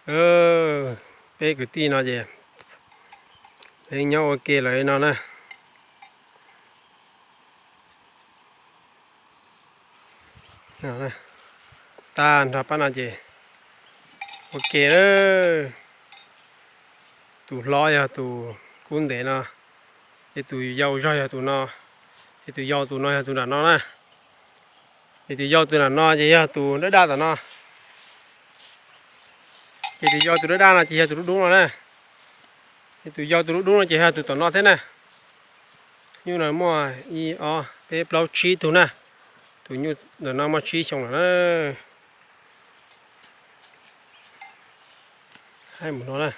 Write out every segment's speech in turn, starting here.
Peb kwv tij no ces nyob ua ke lawm no na. Tag nrho pab no ces ua ke. Tus hlob yog tus kub ntev no, ces tus yau zog yog tus no, ces tus yau tus no yog tus nram no na. Ces tus yau tus nram no ces yog tus dawb daj tom no. Ces tus yau tus dawb daj no ces yog tus dub dub no na. Ces tus yau tus dub dub no ces yog tus tom no thiab na. Nyuj no muaj ib ob peb plaub tsib tug na. Tus nyuj ntawm no muaj tsib xyoo lawm na. Haib mus no na.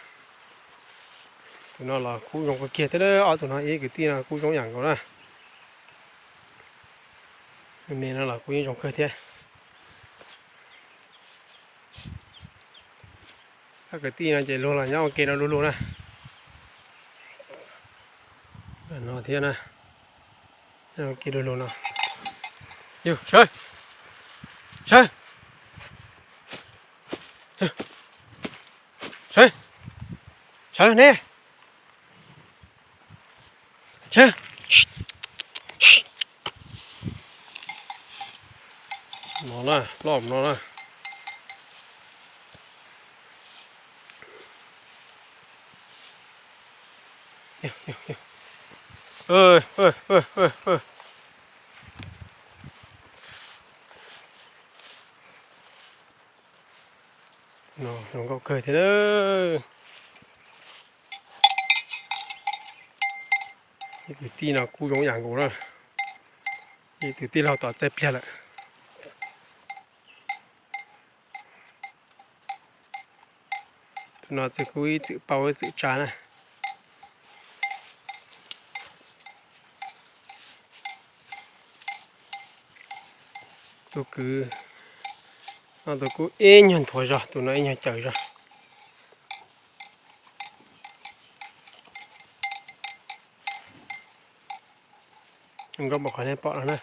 Tus no los kub zoo kawg kiag thiab, ob tug no ib kwv tij no kub zoo yam nkaus na. Me no los kub yeej zoo kawg thiab. Ob kwv tij no ces luag los nyob ua ke no du lug na. No thiab na. Ua ke du lug no. Yus, sawv, sawv, sawv, sawv ne. No na, loj no na. No zoo nkauj kawg thiab. Ib kwv tij no kub zoo yam nkaus na. Ib kwv tij laug tom txaij pliag lawm. Tus no txawm kub ib txwm paub ib txwm tsa na. Tus kwv no tus kub ib nyuag nthuav zog, tus no ib nyuag cawm zog. Zoo nkauj npaum qhov nej pom no na.